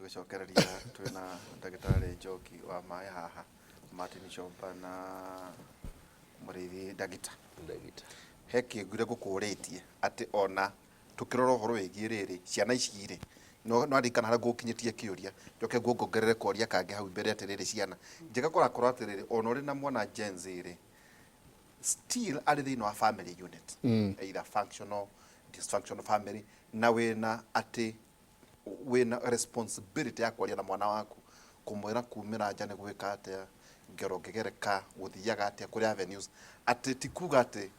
Tũgĩcokereria twĩna ndagĩtarĩ Njoki wa maĩ haha, Martin Chomba na Mũrĩithi Ndagita. Ndagita. He kĩngire ngũkũrĩtie atĩ ona tũkĩrora ũhoro wĩgiĩ rĩrĩ ciana ici rĩ, no no ndirikana harĩa ngũkinyĩtie kĩũria, njoke nguongerere koria kangĩ hau mbere atĩrĩrĩ, ciana njega kũrakorwo atĩrĩrĩ, ona ũrĩ na mwana Gen Z rĩ, still arĩ thĩinĩ wa family unit, either functional, dysfunctional family, na wĩna atĩ wĩna responsibility ya kwaria na mwana waku, kũmwĩra kumĩra nja nĩ gwĩka atĩa, ngero ngĩgereka gũthiaga atĩa, kũrĩ avenues, atĩ ti kuga atĩ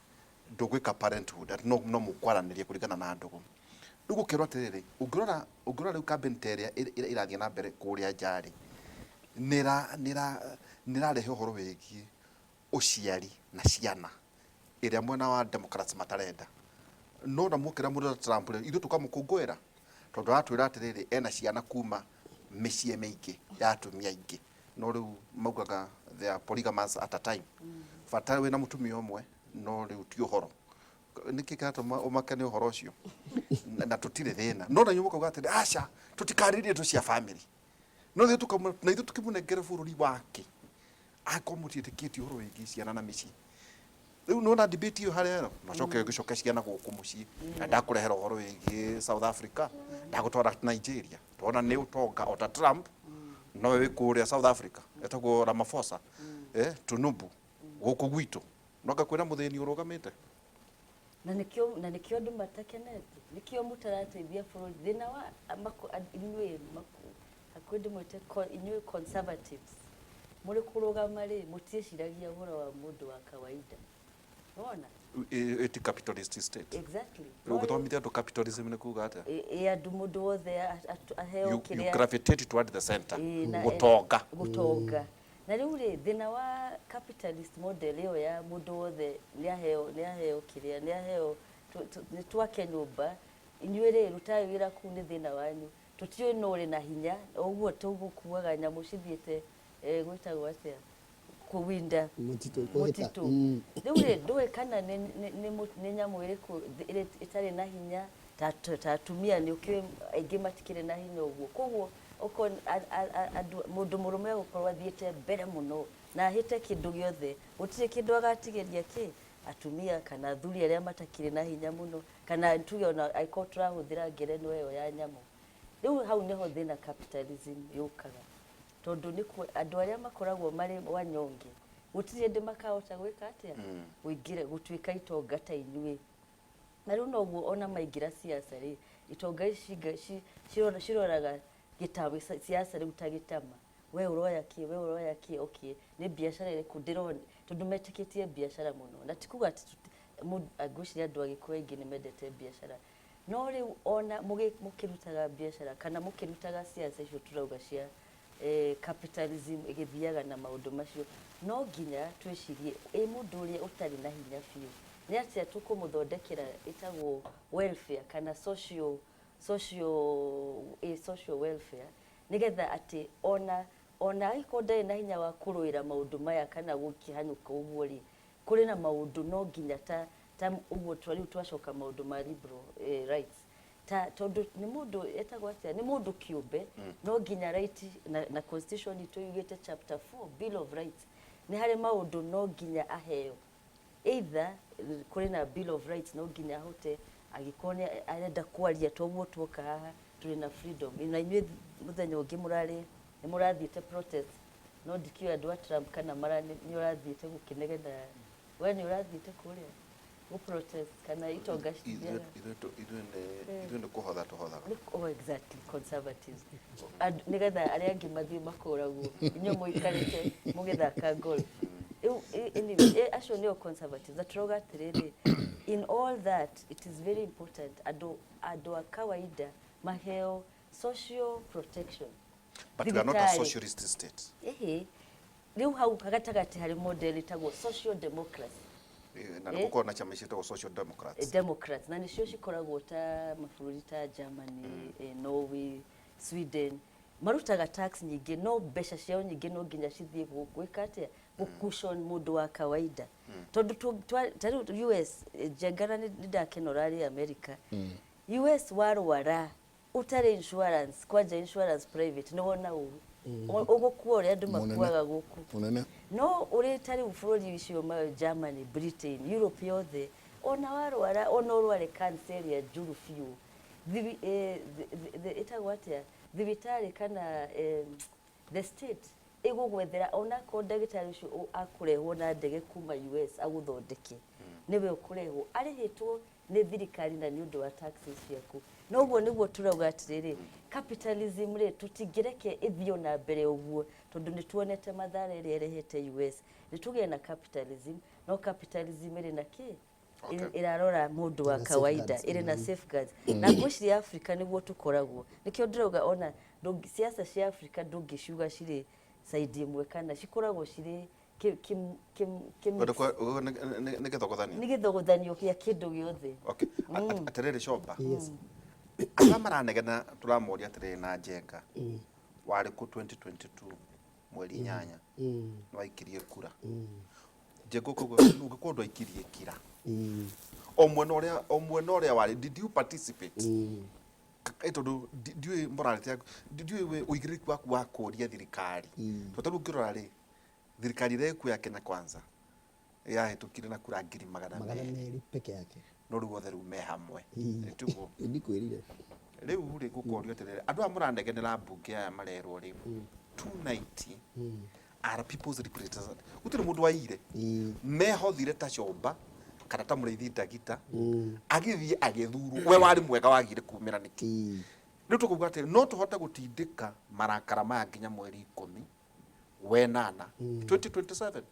ndũgwĩka parenthood, atĩ no mũkwaranĩria kũringana na ndũgũ. Rĩu gũkerwo atĩrĩrĩ, ũngĩrora rĩu campaign ta ĩrĩa ĩrathiĩ na mbere kũrĩa nja rĩ, nĩ ĩrarehe ũhoro wĩgiĩ ũciari na ciana, ĩrĩa mwena wa Democrats matarenda. No na mwokĩra mũndũ ta Trump rĩ, ithuĩ tũkamũkũngũĩra tondũ aratwĩra atĩrĩrĩ, ena ciana kuma mĩciĩ mĩingĩ ya atumia aingĩ, no rĩu maugaga they are polygamous at a time, bata wĩna mũtumia ũmwe, no rĩu ti ũhoro. Nĩkĩ kĩratũma ũmake nĩ ũhoro ũcio na tũtirĩ thĩna, no na inyuĩ mũkauga atĩrĩ, aca, tũtikarĩrie indo cia family, no ithuĩ tũkamũ na ithuĩ tũkĩmũnengere bũrũri wake akorwo mũtiĩtĩkĩtie ũhoro wĩgiĩ ciana na mĩciĩ. Rĩu nĩwona debate ĩyo harĩa ĩro nacoke ngĩcoke ciana gũkũ mũciĩ, na ndakũrehera ũhoro wĩgiĩ South Africa, ndagũtwara Nigeria, tona nĩ ũtonga o ta Trump, nowe wĩ kũrĩa South Africa etagwo Ramaphosa, Tinubu gũkũ gwitũ no ngakwĩra mũthĩni ũrũgamĩte. Na nĩkĩo andũ matakenete, nĩkĩo mũtarateithia bũrũri. Thĩna wa inyuĩ hakuhĩ ndĩmwĩte inyuĩ conservatives, mũrĩ kũrũgama rĩ, mũtiĩciragia ũhoro wa mũndũ wa kawaida, wona? Ĩti capitalist state. Exactly. Rĩu ũngĩthomithia andũ capitalism nĩ kuga atĩa? Ĩ andũ mũndũ wothe aheo You kĩrĩa gravitate toward the center. Ĩ, na gũtonga. Gũtonga. Na rĩu rĩ, thĩna wa capitalist model ĩyo ya mũndũ wothe nĩ aheo kĩrĩa nĩ aheo, nĩ twake nyũmba, inyuĩ rĩ, rutai wĩra kũu, nĩ thĩna wanyu, tũtiũĩ nũ ũrĩ na hinya, o ũguo tũgũkuaga nyamũ cithiĩte, gwĩtagwo atĩa, kũwinda. Mũtitũ, kũhĩta. Mũtitũ. Rĩu rĩ, ndũĩ kana nĩ nyamũ ĩrĩkũ ĩtarĩ na hinya ta atumia. Nĩ ũkĩũĩ aingĩ matikĩrĩ na hinya ũguo, koguo okorwo andũ mũndũ mũrũme egũkorwo athiĩte mbere mũno na ahĩte kĩndũ gĩothe, gũtirĩ kĩndũ agatigĩria kĩ atumia kana athuri arĩa matakĩrĩ na hinya mũno, kana tuge ona angĩkorwo tũrahũthĩra ngerenwa ĩyo ya nyamũ. Rĩu hau nĩho thĩna capitalism yũkaga, tondũ nĩ andũ arĩa makoragwo marĩ wanyonge gũtirĩ hĩndĩ makahota gwĩka atĩa, gũingĩra gũtuĩka itonga ta inyuĩ. Na rĩu noguo ona maingĩra siasa rĩ, itonga ici ciroraga gĩtama siasa rĩu ta gĩtama, we ũroya kĩ, we ũroya kĩ, okay, nĩ biacara ĩrĩkũ ndĩrona, tondũ metĩkĩtie biacara mũno. Na ti kuga atĩ ngwĩciria andũ a Gĩkũyũ aingĩ nĩ mendete biacara, no rĩu ona mũkĩrutaga biacara kana mũkĩrutaga siasa icio tũrauga cia capitalism ĩgĩthiaga na maũndũ macio, no nginya twĩcirie ĩ mũndũ ũrĩa ũtarĩ na hinya biũ nĩ atĩa tũkũmũthondekera, ĩtagwo welfare kana social welfare, nĩgetha atĩ ona angĩkorwo ndarĩ na hinya wa kũrũĩra maũndũ maya kana gũkĩhanyũka ũguo rĩ, kũrĩ na maũndũ no nginya ta ũguo rĩu twacoka maũndũ ma liberal rights, ta tondũ nĩ mũndũ etagwo atĩa, nĩ mũndũ kĩũmbe, no nginya right na constitution itũ yugĩte chapter 4, Bill of Rights, nĩ harĩ maũndũ no nginya aheo, either kũrĩ na Bill of Rights, no nginya ahote angĩkorwo nĩ arenda kwaria toguo tuoka haha tũrĩ na freedom. Na inyuĩ mũthenya ũngĩ mũrarĩ nĩ mũrathiĩte protest, no ndikĩũĩ andũ a Trump kana mara nĩ ũrathiĩte gũkĩnegena, we nĩ ũrathiĩte kũrĩa gũ protest kana itonga cithiaga? Ithuĩ nĩ kũhotha tũhothaga. Oh, exactly, conservatives. Nĩgetha arĩa angĩ mathiĩ makũragwo, inyuĩ mũikarĩte mũgĩthaka golf. Rĩu anyway, acio nĩo conservatives. Na tũrauga atĩrĩrĩ, in all that it is very important andũ a kawaida maheo social protection. But we are not a Thibitarĩ. socialist state. Ĩhĩ, rĩu hau gatagatĩ harĩ model ĩtagwo social democracy. Na nĩ gũkorwo na chama ciĩtagwo Social Democrats. Democrats, na nĩcio cikoragwo ta mabũrũri ta Germany, Norway, Sweden. Marutaga tax nyingĩ, no mbeca ciao nyingĩ no nginya cithiĩ gwĩka atĩa, gũcushion mũndũ wa kawaida, tondũ ta rĩu US, njengana nĩ ndakenora arĩ America, US warwara. Ũtarĩ insurance, kwanja insurance private, nĩ wona ũru. Ũgũkua ũrĩa andũ Mũnene. Makuaga gũkũ. Mũnene. No ũrĩ ta rĩu bũrũri ũcio ma Germany, Britain, Europe yothe, ona warwara, ona ũrware cancer ĩrĩa njũru biũ, ĩtagwo atĩa, thibitarĩ kana the state ĩgũgwethera onakorwo ndagĩtarĩ ũcio akũrehwo na ndege kuma US agũthondeke, nĩwe ũkũrehwo arĩhĩtwo nĩ thirikari na nĩ ũndũ wa taxes ciaku. Na ũguo nĩguo tũrauga atĩrĩrĩ, capitalism rĩ, tũtingĩreke ĩthiĩ ona mbere ũguo, tondũ nĩ tuonete mathara ĩrĩa ĩrehete US. Nĩ tũgĩe na capitalism, no capitalism ĩrĩ na kĩ? Ĩrarora mũndũ wa Ĩna kawaida, safeguards. Ĩrĩ na safeguards. Na ngwĩciria Africa nĩguo tũkoragwo, nĩkĩo ndĩrauga ona siasa cia Africa ndũngĩciuga cirĩ side ĩmwe kana cikoragwo cirĩ kĩ Ũndũ nĩ gĩthogothanio. Nĩ gĩthogothanio kĩa kĩndũ gĩothe. Okay. Atĩrĩrĩ Comba. Yes. Arĩa maranegena tũramoria atĩrĩrĩ, na Njenga warĩ kũ 2022 mweri 8? Nĩwaikirie kura, Njenga? Ũngĩkorwo ndwaikirie kira o mwena ũrĩa warĩ, did you participate? Tondũ ndiũĩ morality yaku, ndiũĩ we ũigĩrĩrĩki waku wa kũria thirikari, tondũ ta rĩu ũngĩrora rĩ, thirikari ĩrĩa ĩkuo ya Kenya Kwanza yahĩtũkire na kura ngiri magana magana 200 200 peke yake. No rĩu othe rĩu me hamwe. Tiguo? Ndikwĩrire. Rĩu rĩ, gũkorio atĩrĩrĩ, andũ aya mũranegenera mbunge aya marerwo rĩ, 290 are people's representative, gũtirĩ mũndũ waire mehothire ta Comba kana ta Mũrĩithi Ndagita agĩthiĩ agĩthurwo. We warĩ mwega, wagire kumĩra nĩkĩ? Rĩu tũkauga atĩ no tũhote gũtindĩka marakara maya nginya mweri 18 2027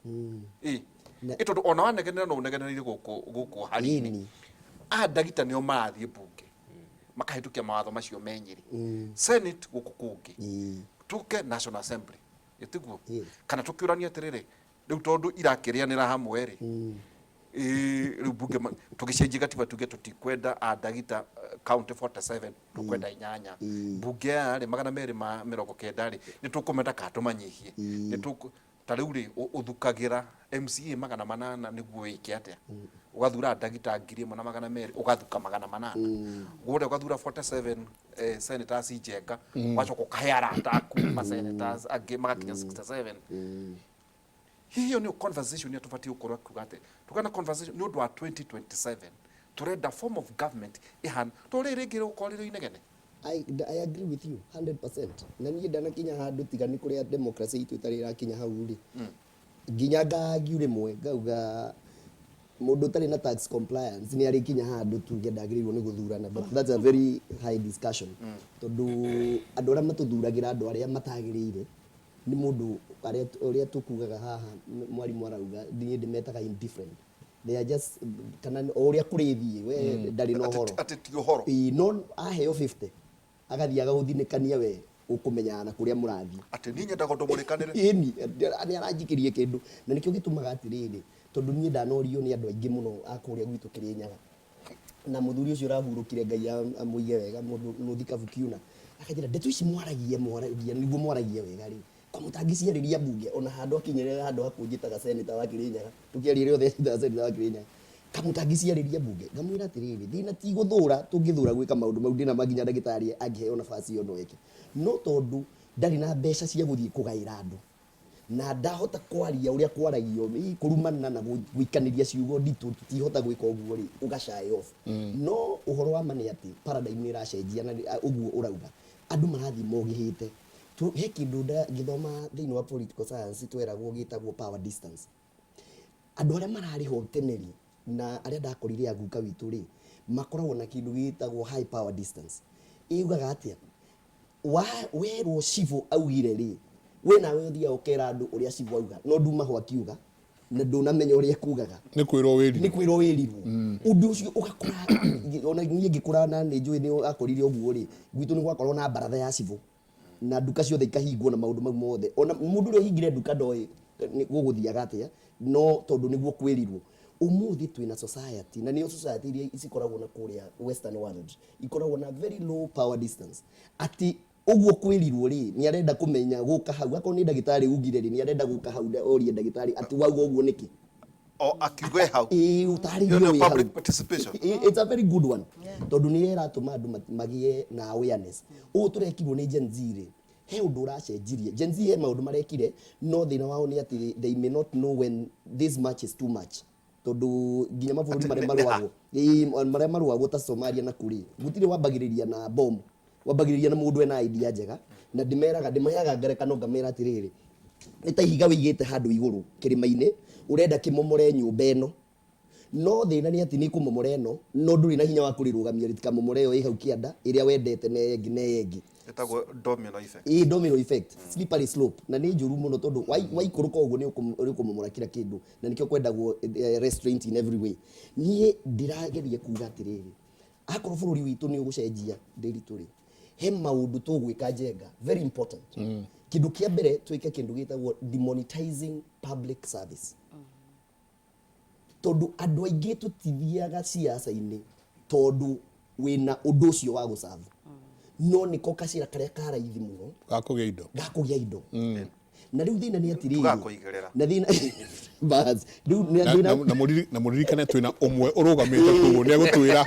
ĩ ĩ, tondũ ona wanegenera no ũnegenereire gũkũ hari-inĩ. A ndagita nĩo marathiĩ mbunge makahĩtũkia mawatho macio me Nyĩrĩ, Senate gũkũ kũngĩ, tũke National Assembly, ĩtiguo? Yes. Kana tũkĩũrania atĩrĩrĩ, rĩu tondũ irakĩrĩanĩra hamwe rĩ, rĩu mbunge tũgĩcenjie gatiba tuge tũtikwenda a ndagita county 47, tũkwenda inyanya. Mbunge aya rĩ, 290 rĩ, nĩ tũkũmenda kana tũmanyihie? Nĩ tũkũ ta rĩu rĩ, ũthukagĩra MCA 800 nĩguo wĩke atĩa? Ũgathura ndagita 1200, ũgathuka 800 guothe, ũgathura 47 senators Njenga, ũgacoka ũkahe arata aku ma senators angĩ magakinya 67. Hihi ĩyo nĩyo conversation ĩrĩa tũbatiĩ gũkorwo kuga atĩ tũgĩa na conversation nĩ ũndũ wa 2027? Tũrenda form of government ĩhana to rĩrĩ rĩngĩ rĩgũkorwo rĩrĩ inegene. I agree with you 100%. Na niĩ ndanakinya handũ, tiga nĩ kũrĩa democracy itũ ĩtarĩ ĩrakinya hau rĩ, nginya ngagiu rĩmwe ngauga mũndũ ũtarĩ na tax compliance nĩ arĩkinya handũ tuge ndagĩrĩirwo nĩ gũthurana, but that's a very high discussion, tondũ andũ arĩa matũthuragĩra, andũ arĩa matagĩrĩire, nĩ mũndũ ũrĩa tũkugaga haha mwarimũ arauga, niĩ ndĩmetaga indifferent. They are just kana o ũrĩa kũrĩthiĩ we ndarĩ na ũhoro. Atĩ ti ũhoro. Ĩĩ, no aheo 50 agathiĩ agagũthinĩkania, we ũkũmenyana na kũrĩa mũrathiĩ. Atĩ niĩ nyendaga ũndũ mũrĩkanĩre. Ĩni nĩ aranjikĩrie kĩndũ, na nĩkĩo gĩtũmaga atĩrĩrĩ, tondũ niĩ ndanorio nĩ andũ aingĩ mũno a kũrĩa gwitũ Kĩrĩnyaga, na mũthuri ũcio ũrahurũkire, Ngai amũige wega, mũndũ mũthikabu kiuna, akanjĩra ndeto ici mwaragia mwaragia nĩguo mwaragia wega rĩ, ko mũtangĩciarĩria mbunge? Ona handũ akinyĩrĩra handũ hakũnjĩtaga senator wa Kĩrĩnyaga, tũkĩaria rĩothe anjĩtaga senator wa Kĩrĩnyaga, kamũtangĩciarĩria mbunge. Ngamwĩra atĩrĩrĩ, thĩna ti gũthũra, tũngĩthũra gwĩka maũndũ mau, ndĩna ma nginya ndagĩtarĩ angĩheo nafasi ĩyo no eke, no tondũ ndarĩ na mbeca cia gũthiĩ kũgaĩra andũ na ndahota kwaria ũrĩa kwaragio kũrumana na gũikanĩria ciugo nditũ, tũtihota gwĩka ũguo rĩ, ũga shy off. No ũhoro wa ma nĩ atĩ paradigm nĩ ĩracenjia, na ũguo ũrauga andũ marathiĩ mogĩhĩte. He kĩndũ ngĩthoma thĩinĩ wa political science tweragwo gĩtagwo power distance. Andũ arĩa mararĩho tene rĩ, na arĩa ndakorire a guka witũ rĩ, makoragwo na kĩndũ gĩtagwo high power distance. Ĩugaga atĩa? Wa werwo cibũ augire rĩ, we nawe ũthiaga ũkera andũ ũrĩa cibũ auga, no nduma ho akiuga na ndũnamenya ũrĩa ekugaga. Nĩ kwĩrwo wĩrirwo. Nĩ kwĩrwo wĩrirwo. Ũndũ ũcio ũgakora ona niĩ ngĩkũra, na nĩ njũĩ nĩ akorire ũguo rĩ, gwitũ nĩ gwakorwo na baratha ya cibũ na nduka ciothe ikahingwo na maũndũ mau mothe, ona mũndũ ũrĩa ũhingire nduka ndoĩ nĩ gũgũthiaga atĩa, no tondũ nĩguo kwĩrirwo. Ũmũthĩ twĩna society, na nĩyo society iria cikoragwo na kũrĩa Western world ikoragwo na very low power distance, atĩ ũguo kwĩrirwo rĩ, nĩ arenda kũmenya gũka hau, akorwo nĩ ndagĩtarĩ ugire rĩ, nĩ arenda gũka hau orie ndagĩtarĩ atĩ wauga ũguo nĩkĩ. O akiuge hau. Ĩĩ, ũtarĩrio Ĩyo nĩyo wĩ hau. Public participation. It's a very good one. Tondũ nĩyo ĩratũma andũ magĩe na awareness. Ũũ tũrekirwo nĩ Gen Z rĩ, he ũndũ ũracenjirie. Gen Z he maũndũ marekire, no thĩna wao nĩ atĩ they may not know when this much is too much. Tondũ nginya mabũrũri Atĩ marĩa nĩ ha? marũagwo, ĩĩ, marĩa marũagwo ta Somalia na kũrĩ, gũtirĩ wambagĩrĩria na bomu. Wambagĩrĩria na mũndũ ena idea njega, na ndĩmeraga, ndĩmaheaga ngerekano ngamera atĩrĩrĩ, nĩ ta ihiga wĩigĩte handũ igũrũ kĩrĩma-inĩ, ũrenda kĩmomore nyũmba ĩno. No thĩna nĩ atĩ nĩ ĩkũmomora ĩno, no ndũrĩ na hinya wa kũrĩrũgamia rĩtikamomore ĩyo ĩ hau kĩanda, ĩrĩa wendete na ĩyo ĩngĩ na ĩyo ĩngĩ. Ĩtagwo domino effect. Ĩĩ, domino effect, slippery slope, na nĩ njũru mũno tondũ waikũrũka ũguo nĩ ũkũmomora kila kĩndũ, na nĩkĩo kwendagwo restraint in every way. Niĩ ndĩrageria kuga atĩrĩrĩ, akorwo bũrũri witũ nĩ ũgũcenjia Ndĩritũ rĩ, he maũndũ tũgwĩka Njenga, very important. Kĩndũ kĩa mbere twĩke kĩndũ gĩtagwo demonetizing public service. Tondũ andũ aingĩ tũtithiaga ciaca-inĩ tondũ wĩna ũndũ ũcio wa gũcabu. No nĩko gacĩra karĩa ka raithi mũno Ga kũgĩa indo. Ga kũgĩa indo. Na rĩu thĩna nĩ atĩrĩrĩ. Tũgakũigĩrĩra. Na thĩna bas, rĩu nĩ Na, thĩna na mũririkane twĩna ũmwe ũrũgamĩte kũu nĩ egũtwĩra.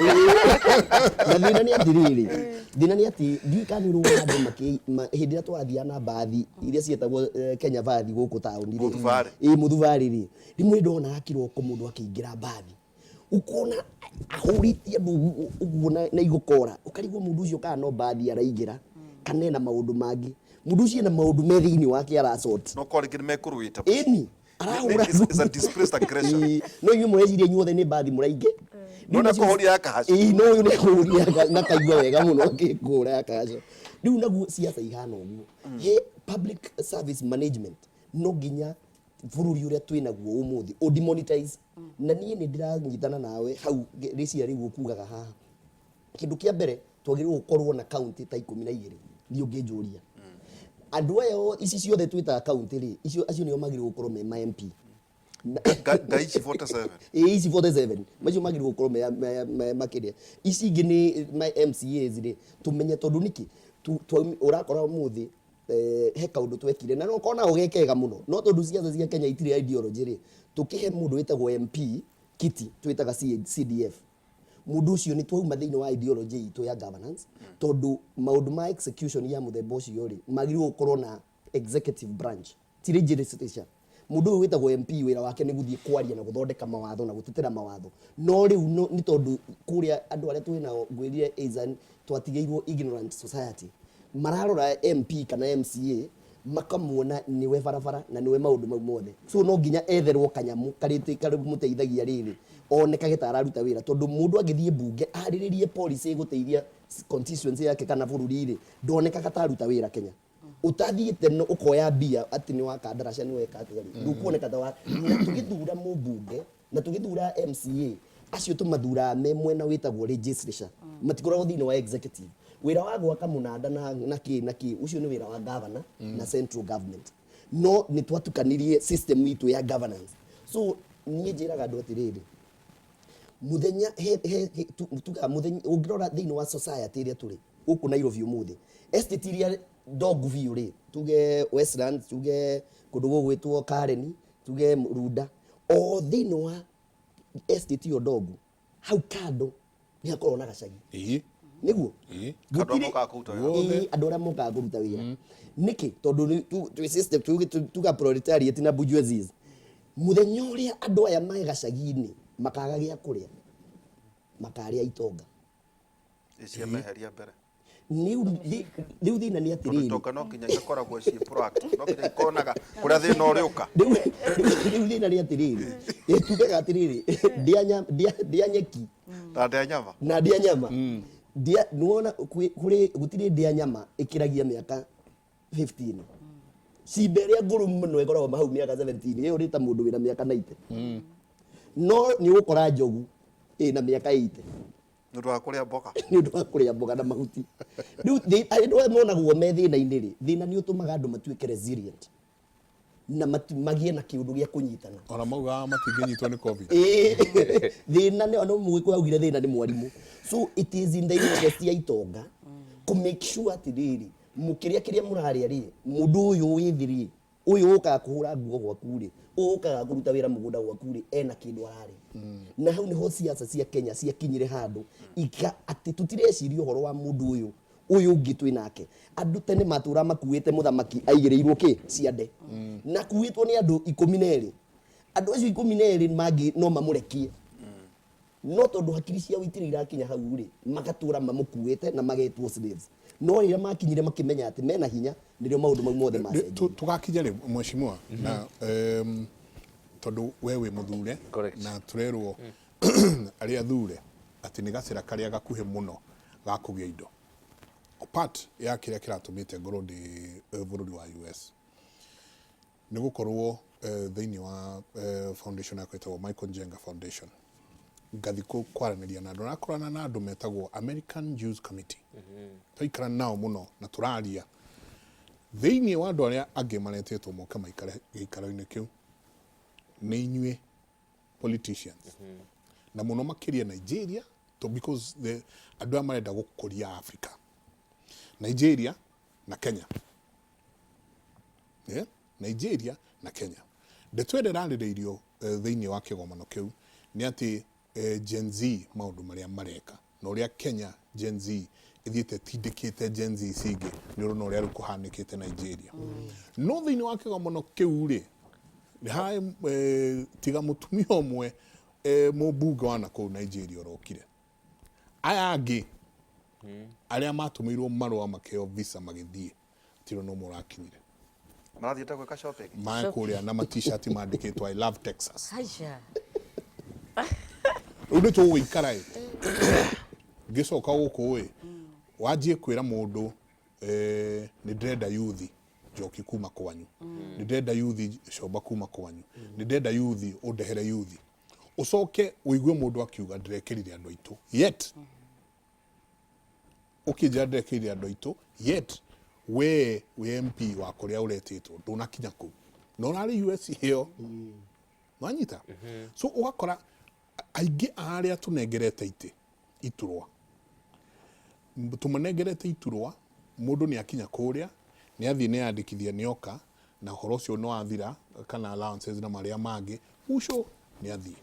Na thĩna nĩ atĩrĩrĩ, thĩna nĩ atĩ ndiũĩ kana nĩ ũrĩ wona andũ hĩndĩ ĩrĩa twathiaga na mbathi iria ciĩtagwo Kenya Bathi gũkũ taũni rĩ. Mũthubarĩ. Ĩĩ, mũthubarĩ rĩ. Rĩmwe ndonaga kĩroko mũndũ akĩingĩra mbathi. Ũkona ahũrĩtie andũ ũguo na igũkora. Ũkarigwo mũndũ ũcio kana no mbathi araingĩra kana ena maũndũ mangĩ. Mũndũ ũcio ena maũndũ me thĩinĩ wake arasort. No korwo rĩngĩ nĩ mekũrũĩte. Ĩni. Arahũra. It's a displaced aggression. Ĩĩ, no inyuĩ mũreciria inyuothe nĩ mbathi mũraingĩ. No nĩ kũhũria ya kahaco. Ĩĩ, no ũyũ nĩ kũhũria na kaigua wega mũno akĩkũra ya kahaco. Rĩu naguo ciaca ihana ũguo. He public service management no nginya bũrũri ũrĩa twĩ naguo ũmũthĩ ũ demonetize. Na niĩ nĩ ndĩranyitana nawe hau rĩciria rĩu ũkugaga haha. Kĩndũ kĩa mbere twagĩrĩirwo gũkorwo na county ta 12 niĩ ũngĩnjũria. Andũ aya ici ciothe twĩtaga county rĩ, icio acio nĩo magĩrĩirwo gũkorwo me ma MP. Ngai ici 47. Ĩĩ, ici 47 macio magĩrĩirwo gũkorwo me makĩria. Ici ingĩ nĩ ma MCAs rĩ, tũmenye tondũ nĩkĩ ũrakora ũmũthĩ he kaũndũ twekire na no kona ũgekega mũno, no tondũ ciaca cia Kenya itirĩ ideology rĩ, tũkĩhe mũndũ wĩtagwo MP kiti twĩtaga CDF. Mũndũ ũcio nĩ twauma thĩinĩ wa ideology itũ ya governance, tondũ maũndũ ma execution ya mũthemba ũcio rĩ magĩrĩirwo gũkorwo na executive branch, ti legislature. Mũndũ ũyũ wĩtagwo MP wĩra wake nĩ gũthiĩ kwaria na gũthondeka mawatho na gũtetera mawatho. No rĩu nĩ tondũ kũrĩa andũ arĩa twĩ nao ngwĩrire is an twatigĩirwo ignorant society, mararora MP kana MCA makamuona nĩwe barabara na nĩwe maũndũ mau mothe. So no nginya etherwo kanyamũ karĩa karĩmũteithagia rĩrĩ onekage ta araruta wĩra, tondũ mũndũ angĩthiĩ mbunge arĩrĩrie policy ĩgũteithia constituency yake kana bũrũri rĩ, ndonekaga ta aruta wĩra Kenya. Ũtathiĩte no ũkoya mbia atĩ nĩ waka ndaraca nĩ weka atĩa rĩ, ndũkuoneka ta wa. Na tũgĩthura mũmbunge na tũgĩthura MCA acio tũmathuraga me mwena wĩtagwo legislature, matikoragwo thĩinĩ wa executive. Wĩra wa gwaka mũnanda na kĩ na kĩ, ũcio nĩ wĩra wa governor na central government. No nĩ twatukanirie system itũ ya governance. So niĩ njĩraga andũ atĩrĩrĩ, mũthenya he, he, he, tu, tugaga mũthenya ũngĩrora thĩinĩ wa society ĩrĩa tũrĩ gũkũ Nairobi ũmũthĩ, estate iria ndongu biũ rĩ, tuge Westlands, tuge kũndũ gũgwĩtwo Karen, tuge Runda, o thĩinĩ wa estate ĩyo ndongu hau kando nĩ hakoragwo na gacagi. Nĩguo? Andũ arĩa mokaga kũruta wĩra. Ĩĩ, andũ arĩa mokaga kũruta wĩra. Nĩkĩ? Tondũ nĩ twĩ system, tuga proletariat na bourgeoisie. Mũthenya ũrĩa andũ aya me gacagi-inĩ makaga gĩa kũrĩa, makarĩa itonga. Icio meheria mbere. Rĩu thĩna nĩ Tondũ atĩrĩrĩ. itonga no nginya igakoragwo ciĩ proactive, no nginya ikonaga kũrĩa thĩna ũrĩũka. Rĩu thĩna nĩ atĩrĩrĩ, tugaga atĩrĩrĩ, ndĩa nyeki. Na ndĩa nyama. Na ndĩa nyama. Ndĩa, nĩwona kũrĩ, gũtirĩ ndĩa nyama ĩkĩragia mĩaka 15. Cimba ĩrĩa ngũrũ mũno ĩkoragwo hau mĩaka 17, ĩyo nĩ ta mũndũ wĩna mĩaka 90. No nĩ ũgũkora njogu ĩna mĩaka 80. Nĩ ũndũ wa kũrĩa mboga. Nĩ ũndũ wa kũrĩa mboga na mahuti. Rĩu andũ aya monagwo me thĩna-inĩ rĩ, thĩna nĩ ũtũmaga andũ matuĩke resilient na magĩe na kĩũndũ gĩa kũnyitana. Ona maugaga matingĩnyitwo nĩ COVID. Ĩĩ, thĩna nĩ, no Mũgĩkũyũ augire thĩna nĩ mwarimũ. So it is in the interest ya itonga kũ make sure atĩrĩrĩ, mũkĩrĩa kĩrĩa mũrarĩa rĩ, mũndũ ũyũ wĩ thĩ rĩ, Ũyũ ũkaga kũhũra nguo gwaku rĩ, ũyũ ũkaga kũruta wĩra mũgũnda gwaku rĩ, ena kĩndũ ararĩa. Na hau nĩho siasa cia Kenya ciakinyire handũ ika atĩ tũtireciria ũhoro wa mũndũ ũyũ ũyũ ũngĩ twĩ nake. Andũ tene matũraga makuĩte mũthamaki aigĩrĩirwo kĩ ciande na kuĩtwo nĩ andũ 12. Andũ acio 12 mangĩ no mamũrekie, no tondũ hakiri ciao itirĩ irakinya hau rĩ, magatũra mamũkuĩte na magetwo slaves. No rĩrĩa makinyire makĩmenya atĩ mena hinya, nĩrĩo maũndũ mau mothe macenjirie. Tũgakinya rĩ, mheshimiwa, na tondũ we wĩ mũthure? Correct. Na tũrerwo arĩa athure atĩ nĩ gacĩra karĩa gakuhĩ mũno ga kũgĩa indo. Part ya kĩrĩa kĩratũmĩte ngorwo ndĩ bũrũri wa US nĩ gũkorwo thĩinĩ wa foundation yakwa ĩtagwo Michael Njenga Foundation, ngathi kwaranĩria na andũ, rakorana na andũ metagwo American Jews Committee. Twaikara nao mũno na tũraria thĩinĩ wa andũ arĩa angĩ maretĩtwo moke maikare gĩikaro-inĩ kĩu nĩ inyuĩ politicians, na mũno makĩria Nigeria, to because the andũ aya marenda gũkũria Africa, Nigeria na Kenya, yeah? Nigeria na Kenya. Ndeto ĩrĩa ĩrarĩrĩirio thĩinĩ wa kĩgomano kĩu nĩ atĩ Gen Z maũndũ marĩa mareka na ũrĩa Kenya Gen Z ĩthiĩte ĩtindĩkĩte Gen Z ici ingĩ, nĩ ũrona ũrĩa rĩu kũhanĩkĩte Nigeria. No thĩinĩ wa kĩgomano kĩu rĩ, nĩ harĩ tiga mũtumia ũmwe mũmbunge wa nakũu Nigeria ũrokire, aya angĩ arĩa matũmĩirwo marũa makĩheo visa magĩthiĩ, tirĩ no ũmwe ũrakinyire. Marathiĩte gwĩka shopping. Mae kũrĩa na ma T-shirt mandĩkĩtwo "I love Texas". Aca. Rĩu nĩ tũgũikara ĩ ngĩcoka gũkũ ĩ wanjie kwĩra mũndũ nĩ ndĩrenda yuthi njoki kuma kwanyu, nĩ ndĩrenda yuthi comba kuma kwanyu, nĩ ndĩrenda yuthi ũndehere yuthi, ũcoke ũigue mũndũ akiuga ndĩrekĩrire andũ aitũ, yet ũkĩnjĩra ndĩrekĩrire andũ aitũ, yet we wĩ MP wa kũrĩa ũretĩtwo ndũnakinya kũu na ũrarĩ US ĩyo nwanyita. So ũgakora aingĩ a arĩa tũnengerete itĩ iturwa, tũmanengerete iturwa, mũndũ nĩ akinya kũrĩa, nĩ athiĩ, nĩ yandĩkithia, nĩ oka na ũhoro ũcio nĩ wathira, kana allowances na marĩa mangĩ, mũico nĩ athiĩ.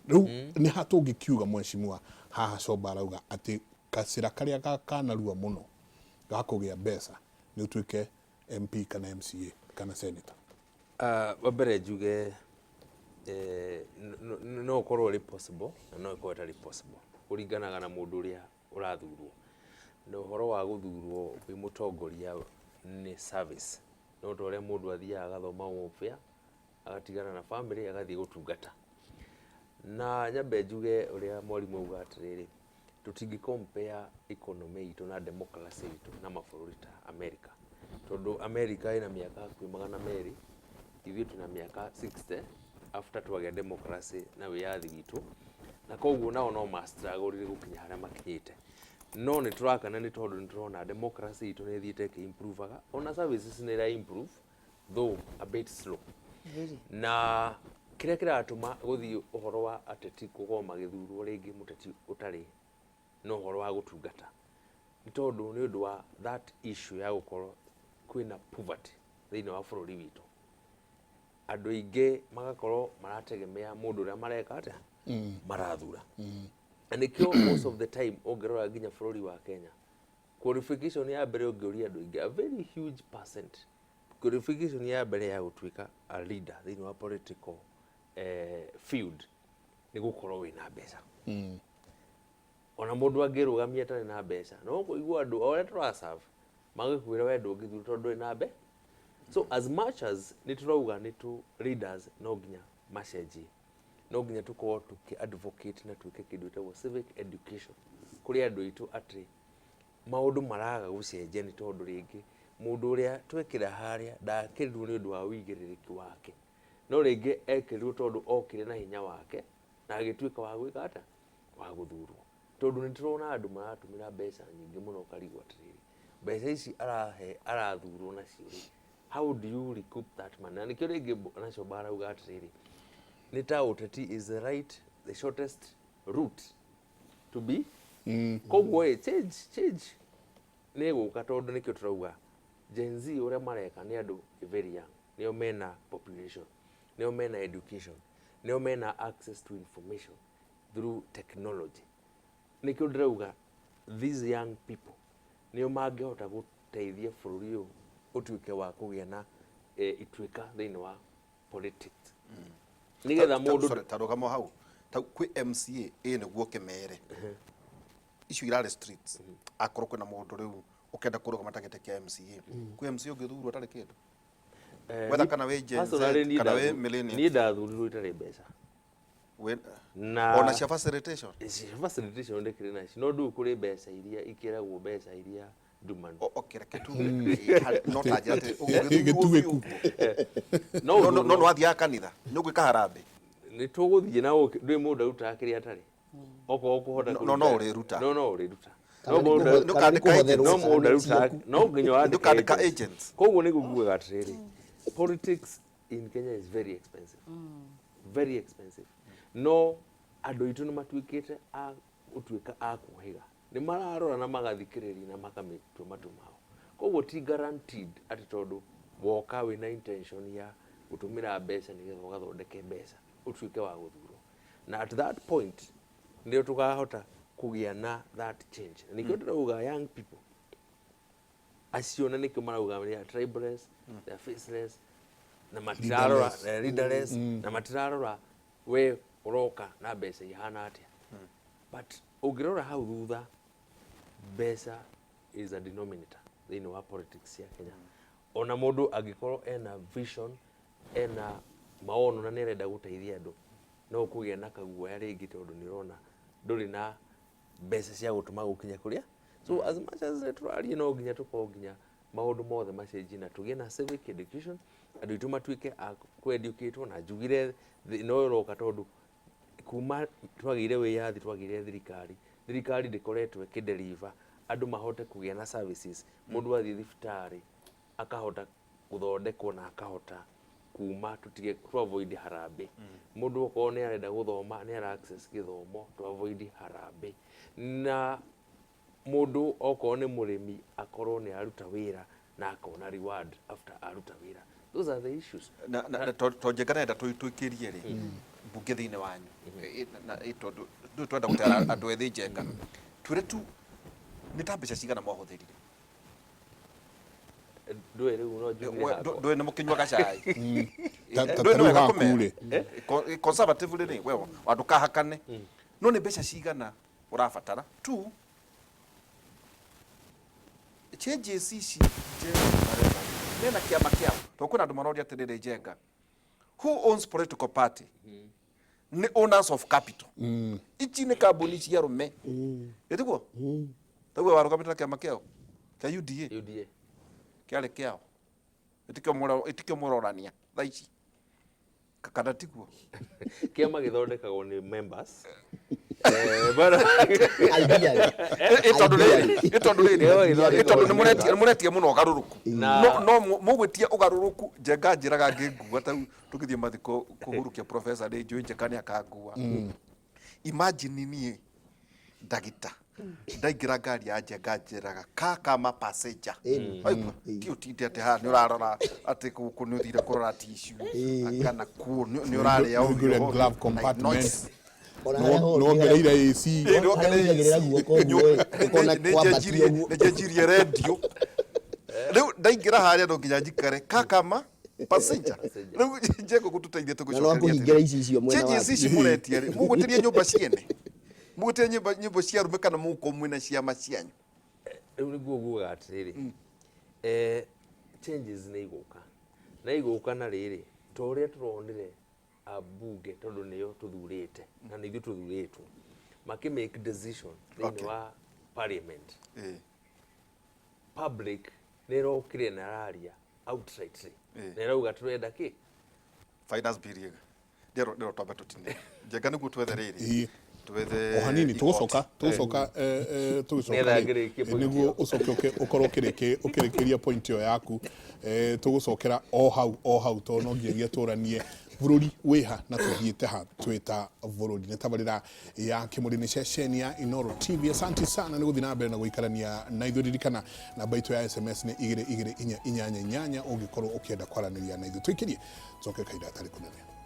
Rĩu nĩ ha tũngĩkiuga, mheshimiwa, haha Comba arauga atĩ gacĩra karĩa kanarua mũno ga kũgĩa mbeca nĩ ũtuĩke MP kana MCA kana senator? Wa mbere njuge no ũkorwo ũrĩ possible na no ĩkorwo ĩtarĩ possible, kũringanaga na mũndũ ũrĩa ũrathurwo. Na ũhoro wa gũthurwo wĩ mũtongoria nĩ service, no ta ũrĩa mũndũ athiaga agathoma welfare, agatigana na family, agathiĩ gũtungata. Na nyambe njuge ũrĩa mwarimũ auga atĩrĩrĩ, tũtingĩ compare economy itũ na democracy itũ na mabũrũri ta America, tondũ America ĩna mĩaka hakuhĩ 200, ithuĩ twĩna mĩaka 60 after twagĩa democracy na wĩyathi witũ, na koguo nao no ma struggle gũkinya harĩa makinyĩte. No nĩ tũrakena nĩ tondũ nĩ tũrona democracy itũ nĩ ĩthiĩte ĩkĩ improvaga, ona services nĩ ĩra improve, though a bit slow. Very. Na kĩrĩa kĩratũma gũthiĩ ũhoro wa ateti gũkorwo magĩthurwo rĩngĩ mũteti ũtarĩ na ũhoro wa gũtungata nĩ tondũ nĩ ũndũ wa that issue ya gũkorwo kwĩna poverty thĩinĩ wa bũrũri witũ. Andũ aingĩ magakorwo marategemea mũndũ ũrĩa mareka atĩa, marathura. Na nĩkĩo most of the time ũngĩrora nginya bũrũri wa Kenya, qualification ya mbere ũngĩũria andũ aingĩ, a very huge percent, qualification ya mbere ya gũtuĩka a leader thĩinĩ wa political field nĩ gũkorwo wĩna mbeca. Ona mũndũ angĩrũgamia atarĩ na mbeca, no kũigua andũ o ũrĩa tũraserve magĩkwĩra we ndũngĩthurwo tondũ ndũrĩ na mbe. So as much as nĩ tũrauga nĩ tũ leaders no nginya macenjie, no nginya tũkorwo tũkĩ advocate na twĩke kĩndũ gĩtagwo civic education kũrĩ andũ aitũ atĩ maũndũ maraga gũcenjia nĩ tondũ rĩngĩ mũndũ ũrĩa twekĩra harĩa ndakĩrirwo nĩ ũndũ wa ũigĩrĩrĩki wake, no rĩngĩ ekĩrirwo tondũ okire na hinya wake na agĩtuĩka wa gwĩka atĩa, wa gũthurwo. Tondũ nĩ tũrona andũ maratũmĩra mbeca nyingĩ mũno, ũkarigwo atĩrĩrĩ, mbeca ici arahe arathurwo nacio rĩ, how do you recoup that money? Na nĩkĩo rĩngĩ nacio barauga atĩrĩrĩ, nĩ ta ũteti is the right, the shortest route to be. Koguo ĩ change nĩ ĩgũka, tondũ nĩkĩo tũrauga. Gen Z ũrĩa mareka nĩ andũ very young, nĩo mena population, nĩo mena education, nĩo mena access to information through technology. Nĩkĩo ndĩrauga these young people nĩo mangĩhota gũteithia bũrũri ũyũ ũtuĩke wa kũgĩa na ituĩka thĩinĩ wa politics, nĩgetha mũndũ Sorry, ta rũgamo hau ta kwĩ MCA ĩ nĩguo kĩmere icio irarĩ streets, akorwo kwĩna mũndũ rĩu ũkenda kũrũgama ta gĩtĩ kĩa MCA, kwĩ MCA ũngĩthurwo atarĩ kĩndũ? Whether kana wĩ Gen Z, Personally, niĩ kana wĩ millennials. Niĩ ndathurirwo itarĩ mbeca. Na Ona cia facilitation? Cia facilitation ndĩkĩrĩ nacio, no ndũĩ kũrĩ mbeca iria ikĩragwo, mbeca iria ndumanu. Okay, reke tuge no ta njĩra atĩ ũgĩthurwo Gĩtugĩku. biũ ũguo. No No ũthurwo. No wathiaga kanitha nĩ ũgwĩka harambĩ? Nĩ tũgũthiĩ na ndũĩ mũndũ arutaga kĩrĩa atarĩ, okorwo ũkũhota No, no ũrĩruta. No ũrĩruta. Kana No nĩ mũndũ kana nĩ Nĩũkandĩka kũhotherwo, no kana mũndũ nĩ arutaga ciaku. no nginya wandĩke Nĩũkandĩka agents. agents. Koguo nĩguo ngugaga atĩrĩrĩ, politics in Kenya is very expensive, very expensive, no andũ aitũ nĩ matuĩkĩte a gũtuĩka a kũhĩga, nĩ mararora na magathikĩrĩria na makamĩtua matũ mao. Koguo ti guaranteed atĩ tondũ woka wĩna intention ya gũtũmĩra mbeca nĩgetha ũgathondeke mbeca ũtuĩke wa gũthurwo, na at that point nĩrĩo tũkahota kũgĩa na that change. Na nĩkĩo ndĩrauga young people acio, na nĩkĩo marauga they are tribeless, they are faceless na matirarora Leaderless. eh, leaderless na matirarora we ũroka na mbeca ihana atĩa. But ũngĩrora hau thutha, mbeca is a denominator thĩinĩ wa politics ya Kenya. Ona mũndũ angĩkorwo ena vision, ena maono na nĩ arenda gũteithia andũ, no ũkũgĩa na kaguoya rĩngĩ tondũ nĩ ũrona ndũrĩ na mbeca cia gũtũma gũkinya kũrĩa. So as much as tũraria, no nginya tũkorwo nginya maũndũ mothe macenjie na tũgĩe na civic education, andũ aitũ matuĩke a kũeducatwo. Na njugire thĩna ũyũ ũroka tondũ kuma twagĩire wĩyathi, twagĩire thirikari, thirikari ndĩkoretwo ĩkĩdeliver andũ mahote kũgĩa na services. Mũndũ athiĩ thibitarĩ akahota gũthondekwo na akahota kuma, tũtige to avoid harambĩ. Mũndũ okorwo nĩ arenda gũthoma, nĩ ara access gĩthomo, to avoid harambĩ. Na mũndũ okorwo nĩ mũrĩmi, akorwo nĩ aruta wĩra na akona reward after aruta wĩra. Those are the issues. Na to Njenga nenda tũikĩrie rĩ mbunge thĩinĩ wanyu. Na tondũ ndũĩ twenda gũtara andũ ethĩ. Njenga, twĩre tu nĩ ta mbeca cigana mwahũthĩrire? Ndũĩ rĩu no njugire hakwa. Ndũĩ nĩ mũkĩnyuaga cai? Ta Ndũĩ nĩ rĩu wega haku kũmera. rĩ. Conservatively rĩ, we wandũkahakane, no nĩ mbeca cigana ũrabatara tu changes ici Njenga marenda mena kĩama kĩao? Tondũ kwĩna andũ maroria atĩrĩrĩ, Njenga, who owns political party? Nĩ owners of capital. Ici nĩ kambuni cia arũme, ĩtiguo? Taguo warũgamĩte na kĩama kĩao kĩa UDA. UDA. Kĩarĩ kĩao, ĩtikĩo mũrorania thaa ici kana tiguo? Kĩama gĩthondekagwo nĩ members. Bara- Ideally. Ĩ tondũ rĩrĩ, ĩ tondũ rĩrĩ, Kĩama gĩthondekagwo ĩ tondũ nĩ nĩ mũretia mũno ũgarũrũku. No mũgwĩtia ũgarũrũku. Njenga njĩraga ngĩngua ta rĩu tũgĩthiĩ mathiko kũhurũkia professor rĩ, njũĩ Njenga nĩ akangua. Imagine niĩ ndagita ndaingĩra ngari ya Njenga, njĩraga kakama passenger. Waigua? Ti ũtinde atĩ haha nĩ ũrarora atĩ gũkũ nĩ ũthire kũrora tissue kana kuo nĩ ũrarĩa Nĩ ũingĩre glove like compartment. noise. Ona harĩa ho Nongereire AC. Harĩa ũigagĩrĩra guoko ũguo ĩ, ũkona kwambatia ũguo. Nĩnjenjirie rendio rĩu, ndaingĩra harĩa no nginya njikare kakama passenger. Rĩu Njengo gũtũteithia. Na no akũhingĩra icicio mwena Changes waku. ici mũretia rĩ, mũgũtĩria nyũmba ciene, mũgũtĩria nyũmba cia arũme kana mũgũkorwo mwĩna ciama cianyu? Rĩu nĩguo ngugaga atĩrĩrĩ, changes nĩ igũka na igũka, na rĩrĩ ta ũrĩa tũronire ambunge, tondũ nĩo tũthurĩte na nĩ ithuĩ tũthurĩtwo, makĩ make decision thĩinĩ wa parliament. Public nĩ ĩrokire na ĩraria outrightly na ĩrauga tũrenda kĩ? Finance bill ĩga ndĩro twambe tũtine, Njenga, nĩguo twethe rĩrĩ. Twethe O hanini. igoti. Tũgũcoka tũgũcoka tũgĩcoka Nĩgetha rĩ, ngĩrĩkie point nĩguo ĩyo. ũcoke ũkorwo ũkĩrĩkĩria point ĩyo yaku. Tũgũcokera o hau o hau tondũ no nginyagia tũranie. Bũrũri wĩha na tũthiĩte ha twĩ ta bũrũri? Nĩ tabarĩra ya Kĩmũrĩ, nĩ ceceni ya Inoro TV. Asanti sana nĩ gũthiĩ na mbere na gũikarania na ithuĩ. Ririkana namba itũ ya SMS nĩ 22488 ũngĩkorwo ũkĩenda kwaranĩria na ithuĩ. Tũikĩrie tũcoke kahinda gatarĩ kũnene.